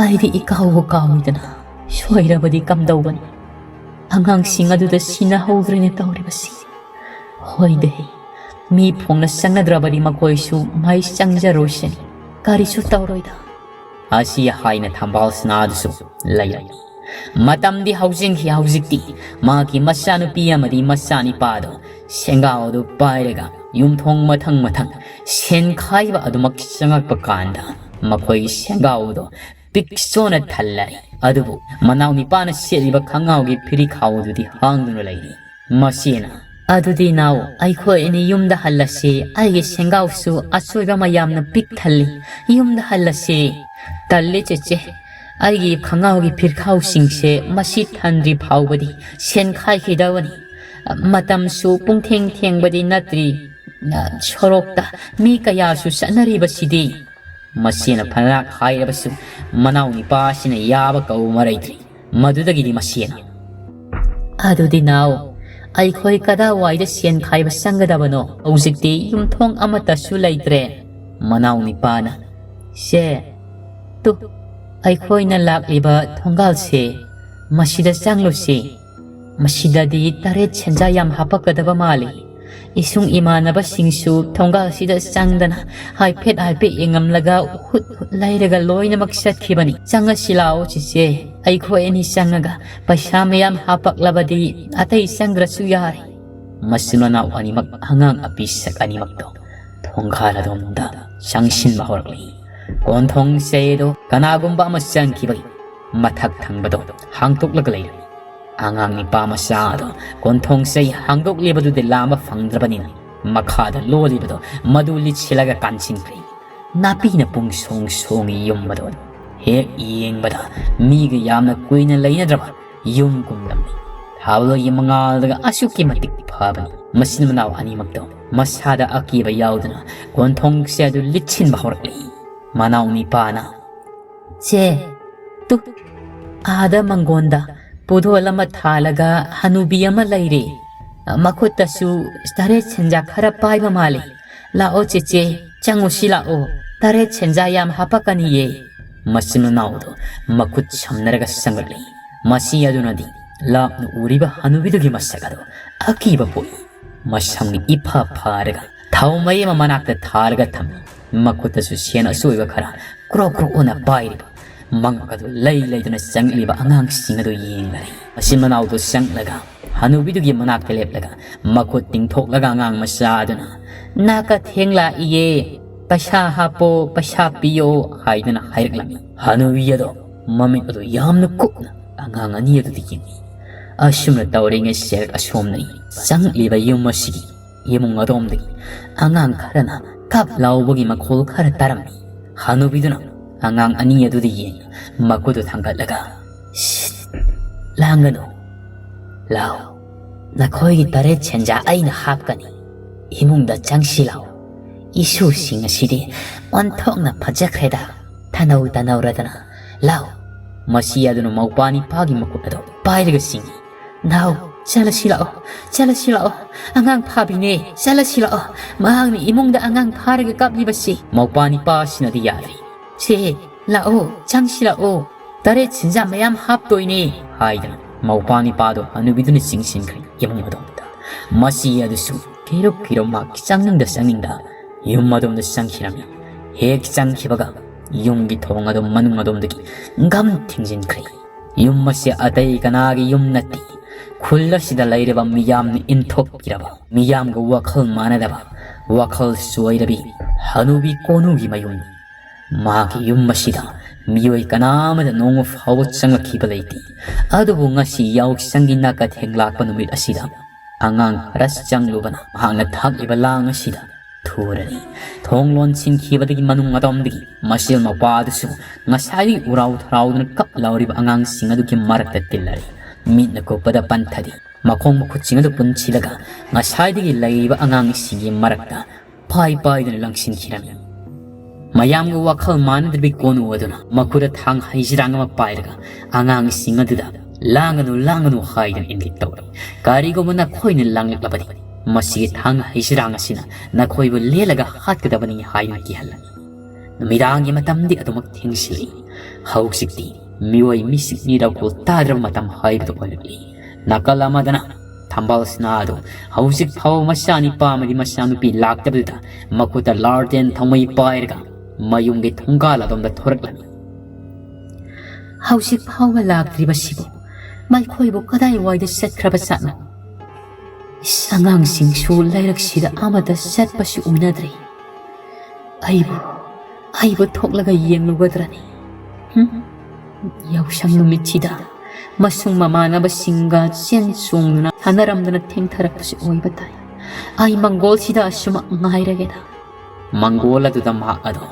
ꯑꯩꯗꯤ ꯏꯀꯥꯎꯕꯨ ꯀꯥꯎꯏꯗꯅ ꯁꯣꯏꯔꯕꯗꯤ ꯀꯝꯗꯧꯕꯅꯤ? ꯑꯉꯥꯡꯁꯤꯡ ꯑꯗꯨꯗ ꯁꯤꯟꯅꯍꯧꯗ꯭ꯔꯦꯅꯦ ꯇꯧꯔꯤꯕꯁꯤ꯫ ꯍꯣꯏꯗꯦ, ꯃꯤ ꯐꯣꯡꯅ ꯆꯪꯅꯗ꯭ꯔꯕꯗꯤ ꯃꯈꯣꯏꯁꯨ ꯃꯩ ꯆꯪꯖꯔꯣꯏꯁꯤꯅꯤ꯫ ꯀꯔꯤꯁꯨ ꯇꯧꯔꯣꯏꯗ꯫ ꯑꯁꯤ ꯍꯥꯏꯅ ꯊꯝꯕꯥꯜ ꯁꯅꯥꯗꯨꯁꯨ ꯂꯩꯔꯝꯃꯤ꯫ ꯃꯇꯝꯗꯤ ꯍꯧꯖꯤꯟꯈꯤ꯫ ꯍꯧꯖꯤꯛꯇꯤ ꯃꯍꯥꯛꯀꯤ ꯃꯆꯥꯅꯨꯄꯤ ꯑꯃꯗꯤ ꯃꯆꯥꯅꯤꯄꯥꯗꯣ ꯁꯦꯡꯒꯥꯎ ꯑꯗꯨ ꯄꯥꯏꯔꯒ ꯌꯨꯝꯊꯣꯡ ꯃꯊꯪ ꯃꯊꯪ ꯁꯦꯟ ꯈꯥꯏꯕ ꯑꯗꯨꯃꯛ ꯆꯪꯉꯛꯄ ꯀꯥꯟꯗ ꯃꯈꯣꯏꯒꯤ ꯁꯦꯡꯒꯥꯎ ꯑꯗꯨ ꯄꯤꯛ ꯆꯣꯅ ꯊꯜꯂꯔꯦ꯫ ꯑꯗꯨꯕꯨ ꯃꯅꯥꯎ ꯅꯤꯄꯥꯅ ꯁꯦꯠꯂꯤꯕ ꯈꯪꯉꯥꯎꯒꯤ ꯐꯤꯔꯤꯈꯥꯎ ꯑꯗꯨꯗꯤ ꯍꯥꯡꯗꯨꯅ ꯂꯩꯔꯤ꯫ ꯃꯁꯤꯅ, "ꯑꯗꯨꯗꯤ ꯅꯥꯎ, ꯑꯩꯈꯣꯏ ꯑꯅꯤ ꯌꯨꯝꯗ ꯍꯜꯂꯁꯤ꯫ ꯑꯩꯒꯤ ꯁꯦꯡꯒꯥꯎꯁꯨ ꯑꯆꯣꯏꯕ ꯃꯌꯥꯝꯅ ꯄꯤꯛ ꯊꯜꯂꯤ꯫ ꯌꯨꯝꯗ ꯍꯜꯂꯁꯤ꯫" "ꯇꯜꯂꯤ ꯆꯦꯆꯦ, ꯑꯩꯒꯤ ꯈꯪꯉꯥꯎꯒꯤ ꯐꯤꯔꯈꯥꯎꯁꯤꯡꯁꯦ ꯃꯁꯤ ꯊꯟꯗ꯭ꯔꯤ ꯐꯥꯎꯕꯗꯤ ꯁꯦꯟ ꯈꯥꯏꯈꯤꯗꯕꯅꯤ꯫ ꯃꯇꯝꯁꯨ ꯄꯨꯡꯊꯦꯡ ꯊꯦꯡꯕꯗꯤ ꯅꯠꯇ꯭ꯔꯤ꯫ ꯁꯣꯔꯣꯛꯇ ꯃꯤ ꯀꯌꯥꯁꯨ ꯆꯠꯅꯔꯤꯕꯁꯤꯗꯤ꯫ ꯃꯁꯤꯅ ꯐꯅ ꯍꯥꯏꯔꯕꯁꯨ ꯃꯅꯥꯎ ꯅꯤꯄꯥꯁꯤꯅ ꯌꯥꯕ ꯀꯧꯕ ꯃꯔꯩꯗ꯭ꯔꯤ꯫ ꯃꯗꯨꯗꯒꯤꯗꯤ ꯃꯁꯤꯅ, "ꯑꯗꯨꯗꯤ ꯅꯥꯎ, ꯑꯩꯈꯣꯏ ꯀꯗꯥꯏꯋꯥꯏꯗ ꯁꯦꯟ ꯈꯥꯏꯕ ꯆꯪꯒꯗꯕꯅꯣ? ꯍꯧꯖꯤꯛꯇꯤ ꯌꯨꯝꯊꯣꯡ ꯑꯃꯠꯇꯁꯨ ꯂꯩꯇ꯭ꯔꯦ꯫" ꯃꯅꯥꯎ ꯅꯤꯄꯥꯅ, "ꯁꯦ, ꯇꯨ, ꯑꯩꯈꯣꯏꯅ ꯂꯥꯛꯂꯤꯕ ꯊꯣꯡꯒꯥꯜꯁꯦ, ꯃꯁꯤꯗ ꯆꯪꯂꯨꯁꯤ꯫ ꯃꯁꯤꯗꯗꯤ ꯇꯔꯦꯠ ꯁꯦꯟꯖꯥ ꯌꯥꯝ ꯍꯥꯄꯛꯀꯗꯕ ꯃꯥꯜꯂꯤ꯫" ꯏꯁꯨꯡ ꯏꯃꯥꯟꯅꯕꯁꯤꯡꯁꯨ ꯊꯣꯡꯒꯥꯜꯁꯤꯗ ꯆꯪꯗꯅ ꯍꯥꯏꯐꯦꯠ ꯍꯥꯏꯐꯦꯠ ꯌꯦꯡꯉꯝꯂꯒ ꯍꯨꯠ ꯍꯨꯠ ꯂꯩꯔꯒ ꯂꯣꯏꯅꯃꯛ ꯆꯠꯈꯤꯕꯅꯤ꯫ "ꯆꯪꯉꯁꯤ ꯂꯥꯛꯑꯣ ꯆꯤꯆꯦ, ꯑꯩꯈꯣꯏ ꯑꯅꯤ ꯆꯪꯉꯒ ꯄꯩꯁꯥ ꯃꯌꯥꯝ ꯍꯥꯄꯛꯂꯕꯗꯤ ꯑꯇꯩ ꯆꯪꯗ꯭ꯔꯁꯨ ꯌꯥꯔꯦ꯫" ꯃꯆꯤꯟ ꯃꯅꯥꯎ ꯑꯅꯤꯃꯛ, ꯑꯉꯥꯡ ꯑꯄꯤꯁꯛ ꯑꯅꯤꯃꯛꯇꯣ ꯊꯣꯡꯒꯥꯜ ꯑꯗꯣꯝꯗ ꯆꯪꯁꯤꯟꯕ ꯍꯧꯔꯛꯂꯤ꯫ ꯀꯣꯟꯊꯣꯡ ꯆꯩꯗꯣ ꯀꯅꯥꯒꯨꯝꯕ ꯑꯃ ꯆꯪꯈꯤꯕꯒꯤ ꯃꯊꯛ ꯊꯪꯕꯗꯣ ꯍꯥꯡꯗꯣꯛꯂꯒ ꯂꯩꯔꯝꯃꯤ꯫ ꯑꯉꯥꯡ ꯅꯤꯄꯥ ꯃꯆꯥ ꯑꯗꯣ ꯀꯣꯟꯊꯣꯡ ꯆꯩ ꯍꯥꯡꯗꯣꯛꯂꯤꯕꯗꯨꯗꯤ ꯂꯥꯝꯕ ꯐꯪꯗ꯭ꯔꯕꯅꯤꯅ, ꯃꯈꯥꯗ ꯂꯣꯜꯂꯤꯕꯗꯣ ꯃꯗꯨ ꯂꯤꯠꯁꯤꯜꯂꯒ ꯀꯥꯟꯁꯤꯟꯈ꯭ꯔꯦ꯫ ꯅꯥꯄꯤꯅ ꯄꯨꯡ ꯁꯣꯡ ꯁꯣꯡꯉꯤ ꯌꯨꯝ ꯑꯗꯣ꯫ ꯍꯦꯛ ꯌꯦꯡꯕꯗ ꯃꯤꯒ ꯌꯥꯝꯅ ꯀꯨꯏꯅ ꯂꯩꯅꯗ꯭ꯔꯕ ꯌꯨꯝꯒꯨꯝꯂꯝꯃꯤ꯫ ꯊꯥꯕꯜꯒꯤ ꯃꯉꯥꯜꯗꯒ ꯑꯁꯨꯛꯀꯤ ꯃꯇꯤꯛ ꯐꯕꯅꯤ꯫ ꯃꯆꯤꯟ ꯃꯅꯥꯎ ꯑꯅꯤꯃꯛꯇꯣ ꯃꯁꯥꯗ ꯑꯀꯤꯕ ꯌꯥꯎꯗꯅ ꯀꯣꯟꯊꯣꯡꯁꯦ ꯑꯗꯨ ꯂꯤꯠꯁꯤꯟꯕ ꯍꯧꯔꯛꯂꯤ꯫ ꯃꯅꯥꯎ ꯅꯤꯄꯥꯅ, "ꯆꯦ, ꯇꯨ, ꯑꯥꯗ ꯃꯪꯒꯣꯟꯗ ꯄꯨꯗꯣꯜ ꯑꯃ ꯊꯥꯜꯂꯒ ꯍꯅꯨꯕꯤ ꯑꯃ ꯂꯩꯔꯦ꯫ ꯃꯈꯨꯠꯇꯁꯨ ꯇꯔꯦꯠ ꯁꯦꯟꯖꯥ ꯈꯔ ꯄꯥꯏꯕ ꯃꯥꯜꯂꯤ꯫ ꯂꯥꯛꯑꯣ ꯆꯦꯆꯦ, ꯆꯪꯉꯨꯁꯤ ꯂꯥꯛꯑꯣ꯫ ꯇꯔꯦꯠ ꯁꯦꯟꯖꯥ ꯌꯥꯝ ꯍꯥꯄꯛꯀꯅꯤꯌꯦ꯫" ꯃꯆꯤꯟ ꯃꯅꯥꯎꯗꯣ ꯃꯈꯨꯠ ꯁꯝꯅꯔꯒ ꯆꯪꯂꯛꯂꯤ꯫ ꯃꯁꯤ ꯑꯗꯨꯅꯗꯤ ꯂꯥꯞꯅ ꯎꯔꯤꯕ ꯍꯅꯨꯕꯤꯗꯨꯒꯤ ꯃꯁꯛ ꯑꯗꯨ ꯑꯀꯤꯕ ꯄꯣꯛꯏ꯫ ꯃꯁꯝꯅ ꯏꯐ ꯐꯥꯔꯒ ꯊꯥꯎ ꯃꯩ ꯑꯃ ꯃꯅꯥꯛꯇ ꯊꯥꯔꯒ ꯊꯝꯃꯤ꯫ ꯃꯈꯨꯠꯇꯁꯨ ꯁꯦꯟ ꯑꯆꯣꯏꯕ ꯈꯔ ꯀ꯭ꯔꯣꯛ ꯀ꯭ꯔꯣꯛ ꯑꯣꯟꯅ ꯄꯥꯏꯔꯤꯕ꯫ ꯃꯉꯛ ꯑꯗꯨ ꯂꯩ ꯂꯩꯗꯨꯅ ꯆꯪꯂꯤꯕ ꯑꯉꯥꯡꯁꯤꯡ ꯑꯗꯨ ꯌꯦꯡꯂꯔꯦ꯫ ꯃꯆꯤꯟ ꯃꯅꯥꯎꯗꯨ ꯆꯪꯂꯒ ꯍꯅꯨꯕꯤꯗꯨꯒꯤ ꯃꯅꯥꯛꯇ ꯂꯦꯞꯂꯒ ꯃꯈꯨꯠ ꯇꯤꯡꯊꯣꯛꯂꯒ ꯑꯉꯥꯡ ꯃꯆꯥ ꯑꯗꯨꯅ, "ꯅꯥꯀꯊꯦꯡ ꯂꯥꯛꯏꯌꯦ, ꯄꯩꯁꯥ ꯍꯥꯞꯄꯣ, ꯄꯩꯁꯥ ꯄꯤꯌꯣ" ꯍꯥꯏꯗꯨꯅ ꯍꯥꯏꯔꯛꯂꯝꯃꯤ꯫ ꯍꯅꯨꯕꯤ ꯑꯗꯣ ꯃꯃꯤꯠ ꯑꯗꯨ ꯌꯥꯝꯅ ꯀꯨꯞꯅ ꯑꯉꯥꯡ ꯑꯅꯤ ꯑꯗꯨꯗ ꯌꯦꯡꯉꯤ꯫ ꯑꯁꯨꯝꯅ ꯇꯧꯔꯤꯉꯩ ꯁꯦꯔꯛ ꯑꯁꯣꯝꯗꯒꯤ ꯆꯪꯂꯛꯂꯤꯕ ꯌꯨꯝ ꯑꯁꯤꯒꯤ ꯏꯃꯨꯡ ꯑꯗꯣꯝꯗꯒꯤ ꯑꯉꯥꯡ ꯈꯔꯅ ꯀꯞ ꯂꯥꯎꯕꯒꯤ ꯃꯈꯣꯜ ꯈꯔ ꯇꯥꯔꯝꯃꯤ꯫ ꯍꯅꯨꯕꯤꯗꯨꯅ ꯑꯉꯥꯡ ꯑꯅꯤ ꯑꯗꯨꯗ ꯌꯦꯡ, ꯃꯈꯨꯠꯇꯨ ꯊꯥꯡꯒꯠꯂꯒ, "ꯁꯤꯠ, ꯂꯥꯡꯒꯅꯨ꯫ ꯂꯥꯎ, ꯅꯈꯣꯏꯒꯤ ꯇꯔꯦꯠ ꯁꯦꯟꯖꯥ ꯑꯩꯅ ꯍꯥꯞꯀꯅꯤ꯫ ꯏꯃꯨꯡꯗ ꯆꯪꯁꯤ ꯂꯥꯎ꯫ ꯏꯁꯨꯁꯤꯡ ꯑꯁꯤꯗꯤ ꯑꯣꯟꯊꯣꯛꯅ ꯐꯖꯈ꯭ꯔꯦꯗ, ꯊꯅꯧ ꯇꯅꯧꯔꯗꯅ꯫ ꯂꯥꯎ꯫" ꯃꯁꯤ ꯑꯗꯨꯅ ꯃꯧꯄ꯭ꯋꯥ ꯅꯤꯄꯥꯒꯤ ꯃꯈꯨꯠ ꯑꯗꯨ ꯄꯥꯏꯔꯒ ꯁꯤꯡꯏ꯫ "ꯅꯥꯎ, ꯆꯠꯂꯁꯤ ꯂꯥꯛꯑꯣ, ꯆꯠꯂꯁꯤ ꯂꯥꯛꯑꯣ꯫ ꯑꯉꯥꯡ ꯐꯥꯕꯤꯅꯦ, ꯆꯠꯂꯁꯤ ꯂꯥꯛꯑꯣ꯫ ꯃꯍꯥꯛꯅ ꯏꯃꯨꯡꯗ ꯑꯉꯥꯡ ꯐꯥꯔꯒ ꯀꯞꯂꯤꯕꯁꯤ꯫" ꯃꯧꯄ꯭ꯋꯥ ꯅꯤꯄꯥ ꯑꯁꯤꯅꯗꯤ ꯌꯥꯗ꯭ꯔꯤ꯫ "ꯁꯦ, ꯂꯥꯛꯑꯣ, ꯆꯪꯁꯤ ꯂꯥꯛꯑꯣ꯫ ꯇꯔꯦꯠ ꯁꯦꯟꯖꯥ ꯃꯌꯥꯝ ꯍꯥꯞꯇꯣꯏꯅꯦ," ꯍꯥꯏꯗꯅ ꯃꯧꯄ꯭ꯋꯥ ꯅꯤꯄꯥꯗꯣ ꯍꯅꯨꯕꯤꯗꯨꯅ ꯆꯤꯡꯁꯤꯟꯈ꯭ꯔꯦ ꯏꯃꯨꯡ ꯑꯗꯣꯝꯗ꯫ ꯃꯁꯤ ꯑꯗꯨꯁꯨ ꯀꯤꯔꯨꯞ ꯀꯤꯔꯨꯞ ꯃꯍꯥꯛ ꯆꯪꯅꯤꯡꯗ ꯆꯪꯅꯤꯡꯗ ꯌꯨꯝ ꯑꯗꯣꯝꯗ ꯆꯪꯈꯤꯔꯝꯃꯤ꯫ ꯍꯦꯛ ꯆꯪꯈꯤꯕꯒ ꯌꯨꯝꯒꯤ ꯊꯣꯡ ꯑꯗꯨ ꯃꯅꯨꯡ ꯑꯗꯣꯝꯗꯒꯤ ꯒꯝ ꯊꯤꯡꯖꯤꯟꯈ꯭ꯔꯦ꯫ ꯌꯨꯝ ꯑꯁꯤ ꯑꯇꯩ ꯀꯅꯥꯒꯤ ꯌꯨꯝ ꯅꯠꯇꯦ꯫ ꯈꯨꯜ ꯑꯁꯤꯗ ꯂꯩꯔꯤꯕ ꯃꯤꯌꯥꯝꯅ ꯏꯟꯊꯣꯛꯄꯤꯔꯕ, ꯃꯤꯌꯥꯝꯒ ꯋꯥꯈꯜ ꯃꯥꯟꯅꯗꯕ, ꯋꯥꯈꯜ ꯆꯣꯏꯔꯕꯤ ꯍꯅꯨꯕꯤ ꯀꯣꯅꯨꯒꯤ ꯃꯌꯨꯝꯅꯤ꯫ ꯃꯍꯥꯛꯀꯤ ꯌꯨꯝ ꯑꯁꯤꯗ ꯃꯤꯑꯣꯏ ꯀꯅꯥ ꯑꯃꯗ ꯅꯣꯡꯃ ꯐꯥꯎꯕ ꯆꯪꯂꯛꯈꯤꯕ ꯂꯩꯇꯦ꯫ ꯑꯗꯨꯕꯨ ꯉꯁꯤ ꯌꯥꯎꯁꯪꯒꯤ ꯅꯥꯀꯊꯦꯡ ꯂꯥꯛꯄ ꯅꯨꯃꯤꯠ ꯑꯁꯤꯗ ꯑꯉꯥꯡ ꯈꯔ ꯆꯪꯂꯨꯕꯅ ꯃꯍꯥꯛꯅ ꯊꯥꯛꯂꯤꯕ ꯂꯥꯡ ꯑꯁꯤꯗ ꯊꯨꯔꯅꯤ꯫ ꯊꯣꯡ ꯂꯣꯟꯁꯤꯟꯈꯤꯕꯗꯒꯤ ꯃꯅꯨꯡ ꯑꯗꯣꯝꯗꯒꯤ ꯃꯆꯦꯜ ꯃꯧꯄ꯭ꯋꯥ ꯑꯗꯨꯁꯨ ꯉꯁꯥꯏꯗꯒꯤ ꯎꯔꯥꯎ ꯊꯔꯥꯎꯗꯨꯅ ꯀꯞ ꯂꯥꯎꯔꯤꯕ ꯑꯉꯥꯡꯁꯤꯡ ꯑꯗꯨꯒꯤ ꯃꯔꯛꯇ ꯇꯤꯜꯂꯔꯦ꯫ ꯃꯤꯠꯅ ꯀꯨꯞꯄꯗ ꯄꯟꯊꯗꯦ꯫ ꯃꯈꯣꯡ ꯃꯈꯨꯠꯁꯤꯡ ꯑꯗꯨ ꯄꯨꯟꯁꯤꯜꯂꯒ ꯉꯁꯥꯏꯗꯒꯤ ꯂꯩꯔꯤꯕ ꯑꯉꯥꯡꯁꯤꯡꯒꯤ ꯃꯔꯛꯇ ꯄꯥꯏ ꯄꯥꯏꯗꯨꯅ ꯂꯪꯁꯤꯟꯈꯤꯔꯝꯃꯤ꯫ ꯃꯌꯥꯝꯒ ꯋꯥꯈꯜ ꯃꯥꯟꯅꯗ꯭ꯔꯕꯤ ꯀꯣꯅꯨ ꯑꯗꯨꯅ ꯃꯈꯨꯠꯇ ꯊꯥꯡ ꯍꯩꯖꯤꯔꯥꯡ ꯑꯃ ꯄꯥꯏꯔꯒ ꯑꯉꯥꯡꯁꯤꯡ ꯑꯗꯨꯗ "ꯂꯥꯡꯒꯅꯨ, ꯂꯥꯡꯒꯅꯨ" ꯍꯥꯏꯗꯨꯅ ꯏꯪꯒꯤꯠ ꯇꯧꯔꯤ꯫ "ꯀꯔꯤꯒꯨꯝꯕ ꯅꯈꯣꯏꯅ ꯂꯥꯡꯂꯛꯂꯕꯗꯤ ꯃꯁꯤꯒꯤ ꯊꯥꯡ ꯍꯩꯖꯤꯔꯥꯡ ꯑꯁꯤꯅ ꯅꯈꯣꯏꯕꯨ ꯂꯦꯜꯂꯒ ꯍꯥꯠꯀꯗꯕꯅꯤ" ꯍꯥꯏꯗꯨꯅ ꯀꯤꯍꯜꯂꯝꯃꯤ꯫ ꯅꯨꯃꯤꯗꯥꯡꯒꯤ ꯃꯇꯝꯗꯤ ꯑꯗꯨꯃꯛ ꯊꯦꯡꯁꯤꯜꯂꯛꯏ꯫ ꯍꯧꯖꯤꯛꯇꯤ ꯃꯤꯑꯣꯏ ꯃꯤꯁꯤꯡ ꯃꯤꯔꯧꯈꯣꯜ ꯇꯥꯗ꯭ꯔꯕ ꯃꯇꯝ ꯍꯥꯏꯕꯗꯨ ꯑꯣꯏꯔꯛꯂꯤ꯫ ꯅꯥꯀꯜ ꯑꯃꯗꯅ ꯊꯝꯕꯥꯜ ꯁꯅꯥ ꯑꯗꯨ ꯍꯧꯖꯤꯛ ꯐꯥꯎꯕ ꯃꯆꯥꯅꯤꯄꯥ ꯑꯃꯗꯤ ꯃꯆꯥꯅꯨꯄꯤ ꯂꯥꯛꯇꯕꯗꯨꯗ ꯃꯈꯨꯠꯇ ꯂꯥꯔꯇꯦꯟ ꯊꯧꯃꯩ ꯄꯥꯏꯔꯒ ꯃꯌꯨꯝꯒꯤ ꯊꯣꯡꯒꯥꯜ ꯑꯗꯣꯝꯗ ꯊꯣꯔꯛꯂꯝꯃꯤ꯫ "ꯍꯧꯖꯤꯛ ꯐꯥꯎꯕ ꯂꯥꯛꯇ꯭ꯔꯤꯕꯁꯤꯕꯨ ꯃꯈꯣꯏꯕꯨ ꯀꯗꯥꯏꯋꯥꯏꯗ ꯆꯠꯈ꯭ꯔꯕ ꯖꯥꯠꯅꯣ? ꯏꯁ, ꯑꯉꯥꯡꯁꯤꯡꯁꯨ ꯂꯩꯔꯛꯁꯤꯗ ꯑꯃꯠꯇ ꯆꯠꯄꯁꯨ ꯎꯅꯗ꯭ꯔꯤ꯫ ꯑꯩꯕꯨ, ꯑꯩꯕꯨ ꯊꯣꯛꯂꯒ ꯌꯦꯡꯂꯨꯒꯗ꯭ꯔꯅꯤ? ꯍꯨꯝ? ꯌꯥꯎꯁꯪ ꯅꯨꯃꯤꯠꯁꯤꯗ ꯃꯁꯨꯡ ꯃꯃꯥꯟꯅꯕꯁꯤꯡꯒ ꯆꯦꯟ ꯆꯣꯡꯗꯨꯅ ꯁꯥꯟꯅꯔꯝꯗꯅ ꯊꯦꯡꯊꯔꯛꯄꯁꯨ ꯑꯣꯏꯕ ꯇꯥꯏ꯫ ꯑꯩ ꯃꯪꯒꯣꯜꯁꯤꯗ ꯑꯁꯨꯃꯛ ꯉꯥꯏꯔꯒꯦꯗ꯫" ꯃꯪꯒꯣꯜ ꯑꯗꯨꯗ ꯃꯍꯥꯛ ꯑꯗꯣ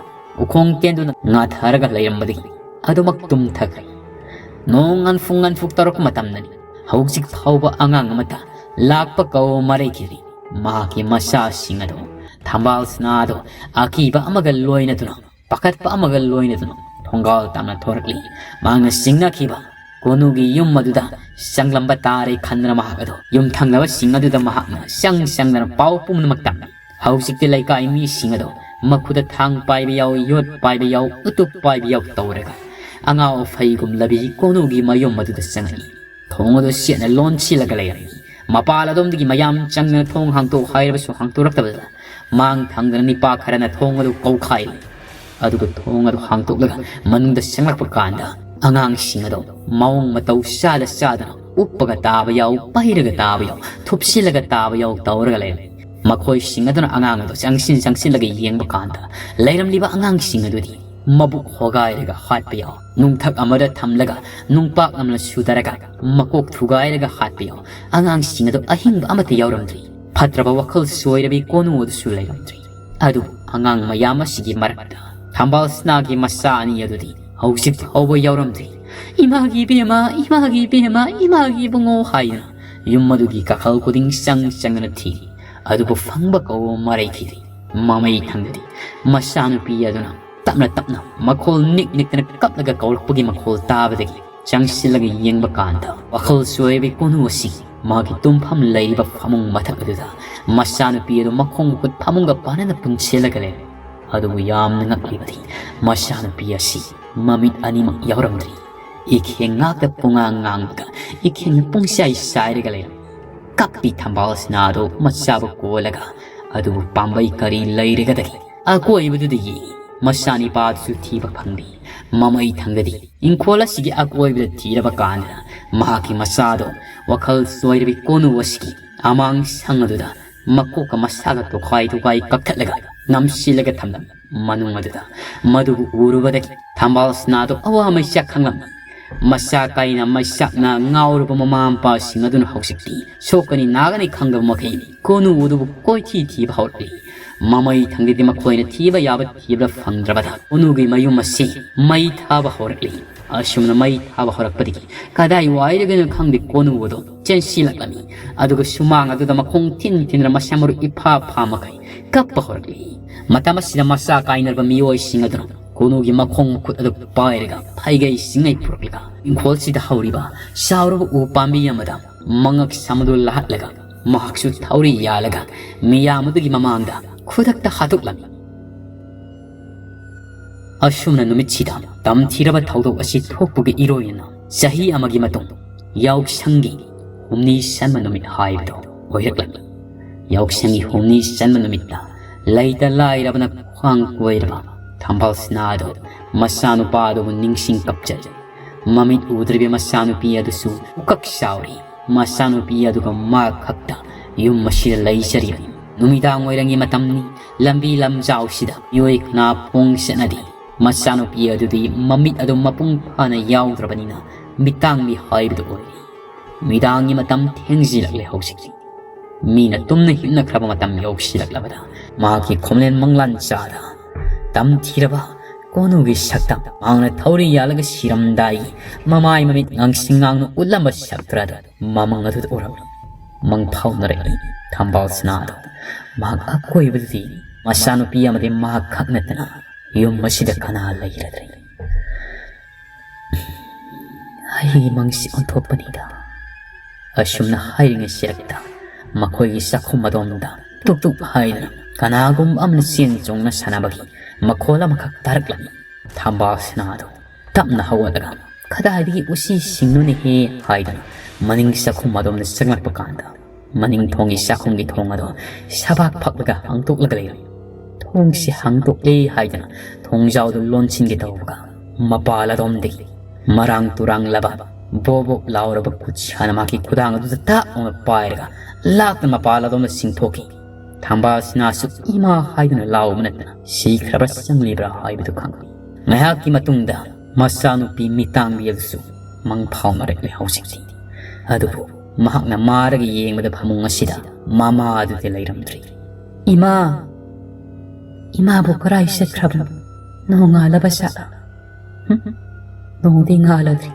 ꯎꯈꯣꯡ ꯇꯦꯟꯗꯨꯅ ꯉꯥꯊꯔꯒ ꯂꯩꯔꯝꯕꯗꯒꯤ ꯑꯗꯨꯃꯛ ꯇꯨꯝꯊꯈ꯭ꯔꯦ꯫ ꯅꯣꯡ ꯉꯟꯐꯨ ꯉꯟꯐꯨ ꯇꯧꯔꯛꯄ ꯃꯇꯝꯗꯅꯤ꯫ ꯍꯧꯖꯤꯛ ꯐꯥꯎꯕ ꯑꯉꯥꯡ ꯑꯃꯠꯇ ꯂꯥꯛꯄ ꯀꯧꯕ ꯃꯔꯩꯈꯤꯗ꯭ꯔꯤ꯫ ꯃꯍꯥꯛꯀꯤ ꯃꯆꯥꯁꯤꯡ ꯑꯗꯨ ꯊꯝꯕꯥꯜ ꯁꯅꯥꯗꯨ ꯑꯀꯤꯕ ꯑꯃꯒ ꯂꯣꯏꯅꯗꯨꯅ, ꯄꯥꯈꯠꯄ ꯑꯃꯒ ꯂꯣꯏꯅꯗꯨꯅ ꯊꯣꯡꯒꯥꯜ ꯇꯝꯅ ꯊꯣꯔꯛꯂꯤ꯫ ꯃꯍꯥꯛꯅ ꯁꯤꯡꯅꯈꯤꯕ ꯀꯣꯅꯨꯒꯤ ꯌꯨꯝ ꯑꯗꯨꯗ ꯆꯪꯂꯝꯕ ꯇꯥꯔꯦ ꯈꯟꯗꯨꯅ ꯃꯍꯥꯛ ꯑꯗꯨ ꯌꯨꯝꯊꯪꯅꯕꯁꯤꯡ ꯑꯗꯨꯗ ꯃꯍꯥꯛꯅ ꯆꯪ ꯆꯪꯗꯅ ꯄꯥꯎ ꯄꯨꯝꯅꯃꯛ ꯇꯝꯃꯤ꯫ ꯍꯧꯖꯤꯛꯇꯤ ꯂꯩꯀꯥꯏ ꯃꯤꯁꯤꯡ ꯑꯗꯨ ꯃꯈꯨꯠꯇ ꯊꯥꯡ ꯄꯥꯏꯕ ꯌꯥꯎ, ꯌꯣꯠ ꯄꯥꯏꯕ ꯌꯥꯎ, ꯎꯇꯨꯞ ꯄꯥꯏꯕ ꯌꯥꯎ ꯇꯧꯔꯒ ꯑꯉꯥꯎ ꯑꯐꯩꯒꯨꯝꯂꯕꯤ ꯀꯣꯅꯨꯒꯤ ꯃꯌꯨꯝ ꯑꯗꯨꯗ ꯆꯪꯉꯛꯏ꯫ ꯊꯣꯡ ꯑꯗꯨ ꯆꯦꯠꯅ ꯂꯣꯟꯁꯤꯜꯂꯒ ꯂꯩꯔꯝꯃꯤ꯫ ꯃꯄꯥꯜ ꯑꯗꯣꯝꯗꯒꯤ ꯃꯌꯥꯝ ꯆꯪꯗꯅ ꯊꯣꯡ ꯍꯥꯡꯇꯣꯛ ꯍꯥꯏꯔꯕꯁꯨ ꯍꯥꯡꯇꯣꯔꯛꯇꯕꯗ ꯃꯥꯡ ꯊꯪꯗꯅ ꯅꯤꯄꯥ ꯈꯔꯅ ꯊꯣꯡ ꯑꯗꯨ ꯀꯧꯈꯥꯏꯔꯤ꯫ ꯑꯗꯨꯒ ꯊꯣꯡ ꯑꯗꯨ ꯍꯥꯡꯇꯣꯛꯂꯒ ꯃꯅꯨꯡꯗ ꯆꯪꯂꯛꯄ ꯀꯥꯟꯗ ꯑꯉꯥꯡꯁꯤꯡ ꯑꯗꯨ ꯃꯑꯣꯡ ꯃꯇꯧ ꯆꯥꯗ ꯆꯥꯗꯅ ꯎꯞꯄꯒ ꯇꯥꯕ ꯌꯥꯎ, ꯄꯩꯔꯒ ꯇꯥꯕ ꯌꯥꯎ, ꯊꯨꯞꯁꯤꯜꯂꯒ ꯇꯥꯕ ꯌꯥꯎ ꯇꯧꯔꯒ ꯂꯩꯔꯝꯃꯤ꯫ ꯃꯈꯣꯏꯁꯤꯡ ꯑꯗꯨꯅ ꯑꯉꯥꯡ ꯑꯗꯨ ꯆꯪꯁꯤꯟ ꯆꯪꯁꯤꯜꯂꯒ ꯌꯦꯡꯕ ꯀꯥꯟꯗ ꯂꯩꯔꯝꯂꯤꯕ ꯑꯉꯥꯡꯁꯤꯡ ꯑꯗꯨꯗꯤ ꯃꯕꯨꯛ ꯍꯣꯒꯥꯏꯔꯒ ꯍꯥꯠꯄ ꯌꯥꯎ, ꯅꯨꯡꯊꯛ ꯑꯃꯗ ꯊꯝꯂꯒ ꯅꯨꯡꯄꯥꯛ ꯑꯃꯅ ꯁꯨꯗꯔꯒ ꯃꯀꯣꯛ ꯊꯨꯒꯥꯏꯔꯒ ꯍꯥꯠꯄ ꯌꯥꯎ꯫ ꯑꯉꯥꯡꯁꯤꯡ ꯑꯗꯨ ꯑꯍꯤꯡꯕ ꯑꯃꯠꯇ ꯌꯥꯎꯔꯝꯗ꯭ꯔꯤ꯫ ꯐꯠꯇ꯭ꯔꯕ ꯋꯥꯈꯜ ꯆꯣꯏꯔꯕꯤ ꯀꯣꯅꯨ ꯑꯗꯨꯁꯨ ꯂꯩꯔꯝꯗ꯭ꯔꯤ꯫ ꯑꯗꯨꯕꯨ ꯑꯉꯥꯡ ꯃꯌꯥꯝ ꯑꯁꯤꯒꯤ ꯃꯔꯛꯇ ꯊꯝꯕꯥꯜ ꯁꯅꯥꯒꯤ ꯃꯆꯥ ꯑꯅꯤ ꯑꯗꯨꯗꯤ ꯍꯧꯖꯤꯛ ꯐꯥꯎꯕ ꯌꯥꯎꯔꯝꯗ꯭ꯔꯤ꯫ "ꯏꯃꯥꯒꯤ ꯏꯕꯦꯝꯃ, ꯏꯃꯥꯒꯤ ꯏꯕꯦꯝꯃ, ꯏꯃꯥꯒꯤ ꯏꯕꯨꯡꯉꯣ" ꯍꯥꯏꯗꯨꯅ ꯌꯨꯝ ꯑꯗꯨꯒꯤ ꯀꯥꯈꯜ ꯈꯨꯗꯤꯡ ꯆꯪ ꯆꯪꯗꯨꯅ ꯊꯤꯔꯤ꯫ ꯑꯗꯨꯕꯨ ꯐꯪꯕ ꯀꯧꯕ ꯃꯔꯩꯈꯤꯗ꯭ꯔꯤ꯫ ꯃꯃꯩ ꯊꯪꯗꯗꯤ ꯃꯆꯥꯅꯨꯄꯤ ꯑꯗꯨꯅ ꯇꯞꯅ ꯇꯞꯅ ꯃꯈꯣꯜ ꯅꯤꯛ ꯅꯤꯛꯇꯅ ꯀꯞꯂꯒ ꯀꯧꯔꯛꯄꯒꯤ ꯃꯈꯣꯜ ꯇꯥꯕꯗꯒꯤ ꯆꯪꯁꯤꯜꯂꯒ ꯌꯦꯡꯕ ꯀꯥꯟꯗ ꯋꯥꯈꯜ ꯆꯣꯏꯕꯤ ꯀꯣꯅꯨ ꯑꯁꯤ ꯃꯥꯒꯤ ꯇꯨꯝꯐꯝ ꯂꯩꯔꯤꯕ ꯐꯃꯨꯡ ꯃꯊꯛ ꯑꯗꯨꯗ ꯃꯆꯥꯅꯨꯄꯤ ꯑꯗꯨ ꯃꯈꯣꯡ ꯃꯈꯨꯠ ꯐꯃꯨꯡꯒ ꯄꯥꯟꯅꯅ ꯄꯨꯟꯁꯤꯜꯂꯒ ꯂꯩꯔꯝꯃꯤ꯫ ꯑꯗꯨꯕꯨ ꯌꯥꯝꯅ ꯉꯛꯂꯤꯕꯗꯤ ꯃꯆꯥꯅꯨꯄꯤ ꯑꯁꯤ ꯃꯃꯤꯠ ꯑꯅꯤꯃꯛ ꯌꯥꯎꯔꯝꯗ꯭ꯔꯤ꯫ ꯏꯈꯦꯡ ꯉꯥꯛꯇ ꯄꯨꯡꯉꯥꯡ ꯉꯥꯡꯂꯒ ꯏꯈꯦꯡꯅ ꯄꯨꯡꯆꯥꯏ ꯆꯥꯏꯔꯒ ꯂꯩꯔꯝꯃꯤ꯫ ꯀꯞꯄꯤ ꯊꯝꯕꯥꯜ ꯁꯅꯥꯗꯨ ꯃꯆꯥꯕꯨ ꯀꯣꯜꯂꯒ꯫ ꯑꯗꯨꯕꯨ ꯄꯥꯝꯕꯩ ꯀꯔꯤ ꯂꯩꯔꯒꯗꯒꯦ? ꯑꯀꯣꯏꯕꯗꯨꯗ ꯌꯦꯡꯉꯤ꯫ ꯃꯆꯥꯅꯤꯄꯥꯗꯨꯁꯨ ꯊꯤꯕ ꯐꯪꯗꯦ꯫ ꯃꯃꯩ ꯊꯪꯗꯗꯤ ꯏꯪꯈꯣꯜ ꯑꯁꯤꯒꯤ ꯑꯀꯣꯏꯕꯗ ꯊꯤꯔꯕ ꯀꯥꯟꯗ ꯃꯍꯥꯛꯀꯤ ꯃꯆꯥꯗꯣ ꯋꯥꯈꯜ ꯆꯣꯏꯔꯕꯤ ꯀꯣꯅꯨ ꯑꯁꯤꯒꯤ ꯑꯃꯥꯡ ꯁꯪ ꯑꯗꯨꯗ ꯃꯀꯣꯛꯀ ꯃꯁꯥꯒ ꯇꯣꯈꯥꯏ ꯇꯣꯈꯥꯏ ꯀꯛꯊꯠꯂꯒ ꯅꯝꯁꯤꯜꯂꯒ ꯊꯝꯂꯝꯃꯤ꯫ ꯃꯅꯨꯡ ꯑꯗꯨꯗ ꯃꯗꯨꯕꯨ ꯎꯔꯨꯕꯗꯒꯤ ꯊꯝꯕꯥꯜ ꯁꯅꯥꯗꯣ ꯑꯋꯥ ꯃꯩꯁꯥ ꯈꯪꯂꯝꯃꯤ꯫ ꯃꯆꯥ ꯀꯥꯏꯅ ꯃꯩꯆꯥꯛꯅ ꯉꯥꯎꯔꯕ ꯃꯃꯥ ꯃꯄꯥꯁꯤꯡ ꯑꯗꯨꯅ ꯍꯧꯖꯤꯛꯇꯤ ꯁꯣꯛꯀꯅꯤ ꯅꯥꯒꯅꯤ ꯈꯪꯗꯕ ꯃꯈꯩ ꯀꯣꯅꯨ ꯑꯗꯨꯕꯨ ꯀꯣꯏꯊꯤ ꯊꯤꯕ ꯍꯧꯔꯛꯂꯤ꯫ ꯃꯃꯩ ꯊꯪꯗꯗꯤ ꯃꯈꯣꯏꯅ ꯊꯤꯕ ꯌꯥꯕ ꯊꯤꯕꯗ ꯐꯪꯗ꯭ꯔꯕꯗ ꯀꯣꯅꯨꯒꯤ ꯃꯌꯨꯝ ꯑꯁꯤ ꯃꯩ ꯊꯥꯕ ꯍꯧꯔꯛꯂꯤ꯫ ꯑꯁꯨꯝꯅ ꯃꯩ ꯊꯥꯕ ꯍꯧꯔꯛꯄꯗꯒꯤ ꯀꯗꯥꯏ ꯋꯥꯏꯗꯒꯤꯅꯣ ꯈꯪꯗꯦ ꯀꯣꯅꯨ ꯑꯗꯨ ꯆꯦꯟꯁꯤꯜꯂꯛꯂꯝꯃꯤ꯫ ꯑꯗꯨꯒ ꯁꯨꯃꯥꯡ ꯑꯗꯨꯗ ꯃꯈꯣꯡ ꯊꯤꯟ ꯊꯤꯟꯗꯨꯅ ꯃꯁꯥ ꯃꯔꯨ ꯏꯐꯥ ꯐꯥ ꯃꯈꯩ ꯀꯞꯄ ꯍꯧꯔꯛꯂꯤ꯫ ꯃꯇꯝ ꯑꯁꯤꯗ ꯃꯆꯥ ꯀꯥꯏꯅꯔꯕ ꯃꯤꯑꯣꯏꯁꯤꯡ ꯑꯗꯨꯅ ꯀꯣꯅꯨꯒꯤ ꯃꯈꯣꯡ ꯃꯈꯨꯠ ꯑꯗꯨ ꯄꯥꯏꯔꯒ ꯐꯩꯒꯩ ꯁꯤꯡꯉꯩ ꯄꯨꯔꯛꯂꯒ ꯏꯪꯈꯣꯜꯁꯤꯗ ꯍꯧꯔꯤꯕ ꯆꯥꯎꯔꯕ ꯎ ꯄꯥꯝꯕꯤ ꯑꯃꯗ ꯃꯉꯛ ꯁꯝ ꯑꯗꯨ ꯂꯥꯍꯠꯂꯒ ꯃꯍꯥꯛꯁꯨ ꯊꯧꯔꯤ ꯌꯥꯜꯂꯒ ꯃꯤꯌꯥꯝ ꯑꯗꯨꯒꯤ ꯃꯃꯥꯡꯗ ꯈꯨꯗꯛꯇ ꯍꯥꯠꯇꯣꯛꯂꯝꯃꯤ꯫ ꯑꯁꯨꯝꯅ ꯅꯨꯃꯤꯠꯁꯤꯗ ꯇꯝꯊꯤꯔꯕ ꯊꯧꯗꯣꯛ ꯑꯁꯤ ꯊꯣꯛꯄꯒꯤ ꯏꯔꯣꯏꯅ ꯆꯍꯤ ꯑꯃꯒꯤ ꯃꯇꯨꯡ ꯌꯥꯎꯁꯪꯒꯤ ꯍꯨꯝꯅꯤ ꯆꯟꯕ ꯅꯨꯃꯤꯠ ꯍꯥꯏꯕꯗꯨ ꯑꯣꯏꯔꯛꯂꯝꯃꯤ꯫ ꯌꯥꯎꯁꯪꯒꯤ ꯍꯨꯝꯅꯤ ꯆꯟꯕ ꯅꯨꯃꯤꯠꯇ ꯂꯩꯇ ꯂꯥꯏꯔꯕꯅ ꯈ꯭ꯋꯥꯡ ꯀꯣꯏꯔꯕ ꯊꯝꯕꯥꯜ ꯁꯅꯥ ꯑꯗꯨ ꯃꯆꯥꯅꯨꯄꯥ ꯑꯗꯨꯕꯨ ꯅꯤꯡꯁꯤꯡ ꯀꯞꯆꯔꯤ꯫ ꯃꯃꯤꯠ ꯎꯗ꯭ꯔꯤꯕ ꯃꯆꯥꯅꯨꯄꯤ ꯑꯗꯨꯁꯨ ꯄꯨꯀꯛ ꯆꯥꯎꯔꯤ꯫ ꯃꯆꯥꯅꯨꯄꯤ ꯑꯗꯨꯒ ꯃꯥ ꯈꯛꯇ ꯌꯨꯝ ꯑꯁꯤꯗ ꯂꯩꯖꯔꯤꯕꯅꯤ꯫ ꯅꯨꯃꯤꯗꯥꯡ ꯋꯥꯏꯔꯝꯒꯤ ꯃꯇꯝꯅꯤ꯫ ꯂꯝꯕꯤ ꯂꯝꯖꯥꯎꯁꯤꯗ ꯃꯤꯑꯣꯏ ꯀꯅꯥ ꯄꯣꯡ ꯆꯠꯅꯗꯦ꯫ ꯃꯆꯥꯅꯨꯄꯤ ꯑꯗꯨꯗꯤ ꯃꯃꯤꯠ ꯑꯗꯨ ꯃꯄꯨꯡ ꯐꯥꯅ ꯌꯥꯎꯗ꯭ꯔꯕꯅꯤꯅ ꯃꯤꯇꯥꯡꯕꯤ ꯍꯥꯏꯕꯗꯨ ꯑꯣꯏꯔꯤ꯫ ꯅꯨꯃꯤꯗꯥꯡꯒꯤ ꯃꯇꯝ ꯊꯦꯡꯖꯤꯜꯂꯛꯂꯦ ꯍꯧꯖꯤꯛꯇꯤ꯫ ꯃꯤꯅ ꯇꯨꯝꯅ ꯍꯤꯞꯅꯈ꯭ꯔꯕ ꯃꯇꯝ ꯌꯧꯁꯤꯜꯂꯛꯂꯕꯗ ꯃꯍꯥꯛꯀꯤ ꯈꯣꯝꯂꯦꯟ ꯃꯪꯂꯥꯟ ꯆꯥꯗ ꯇꯝꯊꯤꯔꯕ ꯀꯣꯅꯨꯒꯤ ꯁꯛꯇꯝ ꯃꯍꯥꯛꯅ ꯊꯧꯔꯤ ꯌꯥꯜꯂꯒ ꯁꯤꯔꯝꯗꯥꯏ ꯃꯃꯥꯏ ꯃꯃꯤꯠ ꯉꯥꯡꯁꯤꯡ ꯉꯥꯡꯅ ꯎꯠꯂꯝꯕ ꯁꯛꯇ꯭ꯔ ꯑꯗꯨ ꯃꯃꯪ ꯑꯗꯨꯗ ꯎꯔꯝꯃꯤ꯫ ꯃꯪꯐꯥꯎꯅꯔꯛꯏ ꯊꯝꯕꯥꯜ ꯁꯅꯥꯗꯣ꯫ ꯃꯍꯥꯛ ꯑꯀꯣꯏꯕꯗꯗꯤ ꯃꯆꯥꯅꯨꯄꯤ ꯑꯃꯗꯤ ꯃꯍꯥꯛ ꯈꯛ ꯅꯠꯇꯅ ꯌꯨꯝ ꯑꯁꯤꯗ ꯀꯅꯥ ꯂꯩꯔꯗ꯭ꯔꯦ? ꯑꯩꯒꯤ ꯃꯪꯁꯤ ꯑꯣꯟꯊꯣꯛꯄꯅꯤꯗ꯫ ꯑꯁꯨꯝꯅ ꯍꯥꯏꯔꯤꯉꯩ ꯁꯤꯔꯛꯇ ꯃꯈꯣꯏꯒꯤ ꯆꯥꯛꯈꯨꯝ ꯑꯗꯣꯝꯗ ꯇꯨꯛ ꯇꯨꯛ ꯍꯥꯏꯗꯨꯅ ꯀꯅꯥꯒꯨꯝꯕ ꯑꯃꯅ ꯆꯦꯟ ꯆꯣꯡꯅ ꯁꯥꯟꯅꯕꯒꯤ ꯃꯈꯣꯜ ꯑꯃꯈꯛ ꯇꯥꯔꯛꯂꯝꯃꯤ꯫ ꯊꯝꯕꯥꯜ ꯁꯅꯥꯗꯣ ꯇꯞꯅ ꯍꯧꯒꯠꯂꯒ "ꯀꯗꯥꯏꯗꯒꯤ ꯎꯆꯤꯁꯤꯡꯅꯣꯅꯦꯍꯦ?" ꯍꯥꯏꯗꯨꯅ ꯃꯅꯤꯡ ꯆꯥꯛꯈꯨꯝ ꯑꯗꯣꯝꯗ ꯆꯪꯂꯛꯄ ꯀꯥꯟꯗ ꯃꯅꯤꯡ ꯊꯣꯡꯒꯤ ꯆꯥꯛꯈꯨꯝꯒꯤ ꯊꯣꯡ ꯑꯗꯣ ꯁꯕꯥꯛ ꯐꯛꯂꯒ ꯍꯥꯡꯇꯣꯛꯂꯒ ꯂꯩꯔꯝꯃꯤ꯫ ꯊꯣꯡꯁꯤ ꯍꯥꯡꯇꯣꯛꯂꯦ ꯍꯥꯏꯗꯨꯅ ꯊꯣꯡꯖꯥꯎꯗꯨ ꯂꯣꯟꯁꯤꯟꯒꯦ ꯇꯧꯕꯒ ꯃꯄꯥꯜ ꯑꯗꯣꯝꯗꯒꯤ ꯃꯔꯥꯡ ꯇꯨꯔꯥꯡꯂꯕ ꯕꯣꯞ ꯕꯣꯞ ꯂꯥꯎꯔꯕ ꯈꯨꯠ ꯁꯥꯅ ꯃꯍꯥꯛꯀꯤ ꯈꯨꯗꯥꯡ ꯑꯗꯨꯗ ꯇꯥꯛ ꯂꯥꯎꯅ ꯄꯥꯏꯔꯒ ꯂꯥꯛꯇ ꯃꯄꯥꯜ ꯑꯗꯣꯝꯗ ꯆꯤꯡꯊꯣꯛꯈꯤ꯫ ꯊꯝꯕꯥꯜ ꯁꯅꯥꯁꯨ "ꯏꯃꯥ" ꯍꯥꯏꯗꯨꯅ ꯂꯥꯎꯕ ꯅꯠꯇꯅ ꯁꯤꯈ꯭ꯔꯕ꯭ꯔꯥ ꯆꯪꯂꯤꯕ꯭ꯔꯥ ꯍꯥꯏꯕꯗꯨ ꯈꯪꯗꯦ꯫ ꯉꯥꯏꯍꯥꯛꯀꯤ ꯃꯇꯨꯡꯗ ꯃꯆꯥꯅꯨꯄꯤ ꯃꯤꯇꯥꯡꯕꯤ ꯑꯗꯨꯁꯨ ꯃꯪ ꯐꯥꯎꯅꯔꯛꯂꯦ ꯍꯧꯖꯤꯛꯇꯤ꯫ ꯑꯗꯨꯕꯨ ꯃꯍꯥꯛꯅ ꯃꯥꯔꯒ ꯌꯦꯡꯕꯗ ꯐꯃꯨꯡ ꯑꯁꯤꯗ ꯃꯃꯥ ꯑꯗꯨꯗꯤ ꯂꯩꯔꯝꯗ꯭ꯔꯤ꯫ "ꯏꯃꯥ, ꯏꯃꯥꯕꯨ ꯀꯔꯥꯏ ꯆꯠꯈ꯭ꯔꯕꯅꯣ? ꯅꯣꯡꯉꯥꯜꯂꯕ ꯖꯥꯠꯂ? ꯍꯨꯝ, ꯅꯣꯡꯗꯤ ꯉꯥꯜꯂꯗ꯭ꯔꯤ꯫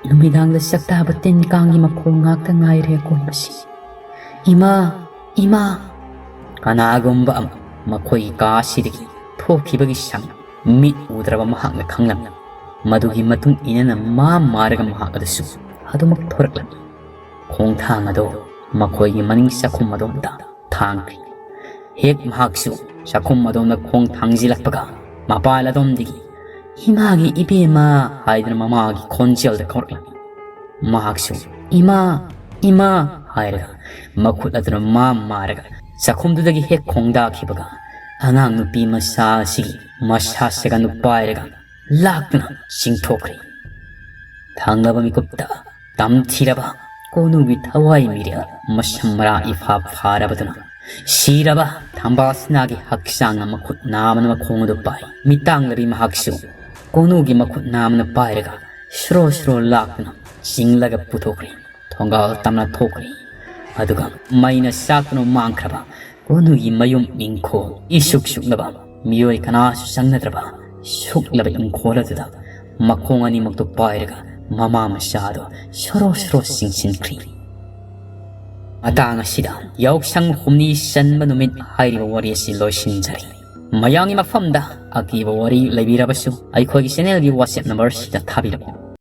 ꯅꯨꯃꯤꯗꯥꯡꯗ ꯆꯥꯛꯇꯥꯕ ꯇꯤꯟ ꯀꯥꯡꯒꯤ ꯃꯈꯣꯡ ꯉꯥꯛꯇ ꯉꯥꯏꯔꯦ ꯑꯀꯣꯟꯕꯁꯤ꯫ "ꯏꯃꯥ! ꯏꯃꯥ!" ꯀꯅꯥꯒꯨꯝꯕ ꯑꯃ ꯃꯈꯣꯏꯒꯤ ꯀꯥ ꯑꯁꯤꯗꯒꯤ ꯊꯣꯛꯈꯤꯕꯒꯤ ꯁꯛ ꯃꯤꯠ ꯎꯗ꯭ꯔꯕ ꯃꯍꯥꯛꯅ ꯈꯪꯂꯝꯃꯤ꯫ ꯃꯗꯨꯒꯤ ꯃꯇꯨꯡ ꯏꯟꯅ ꯃꯥ ꯃꯥꯔꯒ ꯃꯍꯥꯛ ꯑꯗꯨꯁꯨ ꯑꯗꯨꯃꯛ ꯊꯣꯔꯛꯂꯝꯃꯤ꯫ ꯈꯣꯡꯊꯥꯡ ꯑꯗꯨ ꯃꯈꯣꯏꯒꯤ ꯃꯅꯤꯡ ꯆꯥꯛꯈꯨꯝ ꯑꯗꯣꯝꯗ ꯊꯥꯡꯈ꯭ꯔꯦ꯫ ꯍꯦꯛ ꯃꯍꯥꯛꯁꯨ ꯆꯥꯛꯈꯨꯝ ꯑꯗꯣꯝꯗ ꯈꯣꯡ ꯊꯥꯡꯖꯤꯜꯂꯛꯄꯒ, ꯃꯄꯥꯜ ꯑꯗꯣꯝꯗꯒꯤ "ꯏꯃꯥꯒꯤ ꯏꯕꯦꯝꯃ" ꯍꯥꯏꯗꯨꯅ ꯃꯃꯥꯒꯤ ꯈꯣꯟꯖꯦꯜꯗ ꯀꯧꯔꯛꯂꯝꯃꯤ꯫ ꯃꯍꯥꯛꯁꯨ "ꯏꯃꯥ, ꯏꯃꯥ" ꯍꯥꯏꯔꯒ, ꯃꯈꯨꯠ ꯑꯗꯨꯅ ꯃꯥ ꯃꯥꯔꯒ ꯆꯥꯛꯈꯨꯝꯗꯨꯗꯒꯤ ꯍꯦꯛ ꯈꯣꯡꯗꯥꯈꯤꯕꯒ, ꯑꯉꯥꯡ ꯅꯨꯄꯤ ꯃꯆꯥ ꯑꯁꯤꯒꯤ ꯃꯁꯥ ꯁꯦꯒꯥꯟꯗꯨ ꯄꯥꯏꯔꯒ ꯂꯥꯛꯇꯨꯅ ꯆꯤꯡꯊꯣꯛꯈ꯭ꯔꯦ꯫ ꯊꯪꯂꯕ ꯃꯤꯀꯨꯞꯇ ꯇꯝꯊꯤꯔꯕ ꯀꯣꯅꯨꯒꯤ ꯊꯋꯥꯏ ꯃꯤꯔꯦꯜ ꯃꯁꯝ ꯃꯔꯥ ꯏꯐꯥ ꯐꯥꯔꯕꯗꯨꯅ ꯁꯤꯔꯕ ꯊꯝꯕꯥꯜꯁꯅꯥꯒꯤ ꯍꯛꯆꯥꯡꯅ ꯃꯈꯨꯠ ꯅꯥꯝꯃꯅ ꯃꯈꯣꯡ ꯑꯗꯨ ꯄꯥꯏ꯫ ꯃꯤꯇꯥꯡꯂꯕꯤ ꯃꯍꯥꯛꯁꯨ ꯀꯣꯅꯨꯒꯤ ꯃꯈꯨꯠ ꯅꯥꯝꯃꯅ ꯄꯥꯏꯔꯒ ꯁ꯭ꯔꯣ ꯁ꯭ꯔꯣ ꯂꯥꯛꯇꯨꯅ ꯆꯤꯡꯂꯒ ꯄꯨꯊꯣꯛꯈ꯭ꯔꯦ꯫ ꯊꯣꯡꯒꯥꯜ ꯇꯝꯅ ꯊꯣꯛꯈ꯭ꯔꯦ꯫ ꯑꯗꯨꯒ ꯃꯩꯅ ꯆꯥꯛꯇꯨꯅ ꯃꯥꯡꯈ꯭ꯔꯕ ꯀꯣꯅꯨꯒꯤ ꯃꯌꯨꯝ ꯏꯪꯈꯣꯜ ꯏꯁꯨꯛ ꯁꯨꯛꯂꯕ, ꯃꯤꯑꯣꯏ ꯀꯅꯥꯁꯨ ꯆꯪꯅꯗ꯭ꯔꯕ ꯁꯨꯛꯂꯕ ꯏꯪꯈꯣꯜ ꯑꯗꯨꯗ ꯃꯈꯣꯡ ꯑꯅꯤꯃꯛꯇꯨ ꯄꯥꯏꯔꯒ ꯃꯃꯥ ꯃꯆꯥꯗꯣ ꯁꯣꯔꯣ ꯁꯣꯔꯣ ꯆꯤꯡꯁꯤꯟꯈ꯭ꯔꯤ꯫ ꯃꯇꯥꯡ ꯑꯁꯤꯗ ꯌꯥꯎꯁꯪ ꯍꯨꯝꯅꯤ ꯆꯟꯕ ꯅꯨꯃꯤꯠ ꯍꯥꯏꯔꯤꯕ ꯋꯥꯔꯤ ꯑꯁꯤ ꯂꯣꯏꯁꯤꯟꯖꯔꯤ꯫ ꯃꯌꯥꯝꯒꯤ ꯃꯐꯝꯗ ꯑꯀꯤꯕ ꯋꯥꯔꯤ ꯂꯩꯕꯤꯔꯕꯁꯨ ꯑꯩꯈꯣꯏꯒꯤ ꯆꯦꯅꯦꯜꯒꯤ WhatsApp ꯅꯝꯕꯔꯁꯤꯗ ꯊꯥꯕꯤꯔꯛꯎ꯫